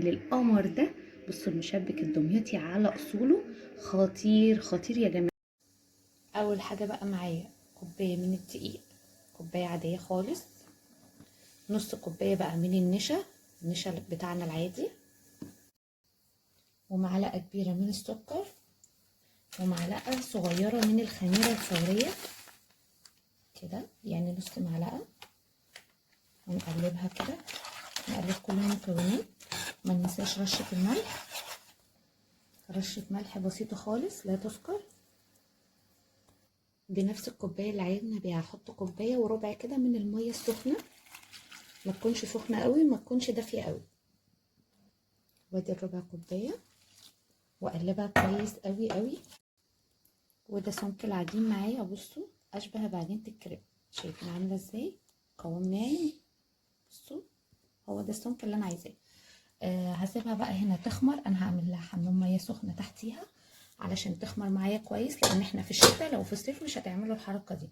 هنعمل القمر ده. بصوا المشبك الدمياطي على اصوله، خطير خطير يا جماعة. اول حاجة بقى معايا كوباية من الدقيق، كوباية عادية خالص، نص كوباية بقى من النشا، النشا بتاعنا العادي، ومعلقة كبيرة من السكر، ومعلقة صغيرة من الخميره الفورية كده، يعني نص معلقه. ونقلبها كده، نقلب كل المكونات. ما ننساش رشه الملح، رشه ملح بسيطة خالص لا تذكر. بنفس الكوباية اللي عايزنا بيها هحط كوباية وربع كده من المية السخنة، ما تكونش سخنة قوي ما تكونش دافيه قوي. وادي الربع كوباية واقلبها كويس قوي قوي. وده سمك العجين معايا، بصوا اشبه بعجينه الكريب، شايفين عامله ازاي؟ قوام ناعم. بصوا هو ده السمك اللي انا عايزاه. هسيبها بقى هنا تخمر. انا هعمل لها حمام مية سخنة تحتيها علشان تخمر معايا كويس، لان احنا في الشتاء، لو في الصيف مش هتعملوا الحركة دي.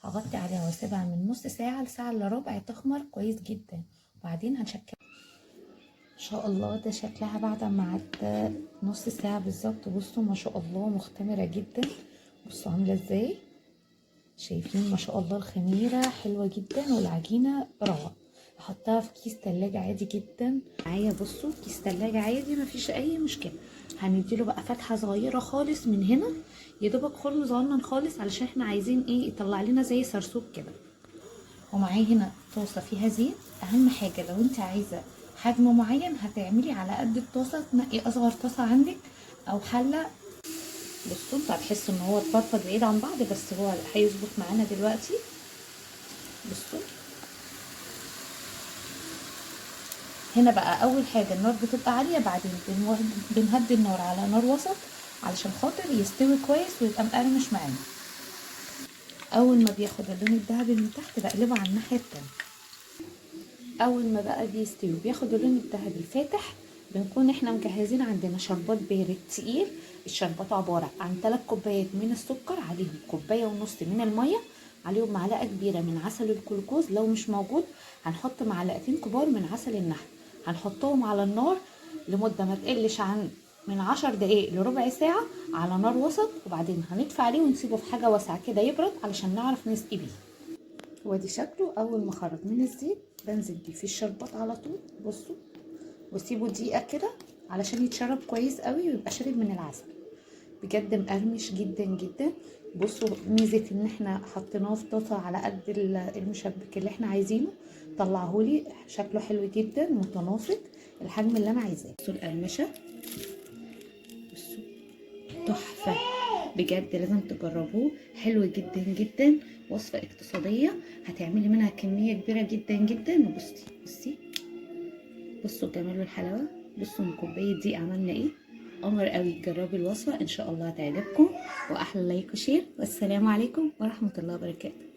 هغطي عليها واسيبها من نص ساعة لساعة الا ربع تخمر كويس جدا، وبعدين هنشكل ان شاء الله. ده شكلها بعد ما عدى نص ساعة بالظبط. بصوا ما شاء الله مختمره جدا، بصوا عامله ازاي، شايفين ما شاء الله الخميره حلوة جدا والعجينه روعه. احطها في كيس تلاجة عادي جدا معايا، بصوا كيس تلاجة عادي مفيش اي مشكلة. هنديله بقى فتحه صغيرة خالص من هنا، يا دوبك خرم صغنن خالص، علشان احنا عايزين ايه، يطلع لنا زي سرسوب كده. ومعايا هنا طاسه فيها زيت. اهم حاجة لو انت عايزه حجم معين هتعملي على قد الطاسه، تنقي اصغر طاسه عندك او حله. بصوا انتوا هتحسوا ان هو اتفرفط بعيد عن بعض، بس هو هيظبط معانا دلوقتي. بصوا هنا بقى اول حاجة النار بتبقى عالية، بعدين بنهدي النار على نار وسط علشان خاطر يستوي كويس ويبقى مقرمش معانا. اول ما بياخد اللون الذهبي من تحت بقلبه على الناحية التانية. اول ما بقى بيستوي بياخد اللون الذهبي الفاتح، بنكون احنا مجهزين عندنا شربات بارد تقيل. الشربات عبارة عن 3 كوبايات من السكر، عليهم كوباية ونص من المية، عليهم معلقه كبيرة من عسل الجلوكوز، لو مش موجود هنحط معلقتين كبار من عسل النحل. هنحطهم على النار لمدة ما تقلش عن من 10 دقايق لربع ساعة على نار وسط، وبعدين هنطفي عليه ونسيبه في حاجة واسعة كده يبرد علشان نعرف نسقي بيه. وادي شكله اول ما خرج من الزيت، بنزل بيه في الشربات على طول. بصوا واسيبه دقيقة كده علشان يتشرب كويس قوي ويبقى شارب من العسل. بجد مقرمش جدا جدا. بصوا ميزة ان احنا حطيناه في طاسه على قد المشبك اللي احنا عايزينه، طلعهولي شكله حلو جدا متناسق الحجم اللي انا عايزاه. بصوا القرمشه، بصوا تحفة بجد، لازم تجربوه، حلو جدا جدا. وصفه اقتصادية هتعملي منها كمية كبيرة جدا جدا. وبصي بصي بصوا الجمال والحلاوه. بصوا من كوباية دي عملنا ايه، قمر قوي. جربي الوصفة ان شاء الله هتعجبكم، واحلى like و share، والسلام عليكم ورحمة الله وبركاته.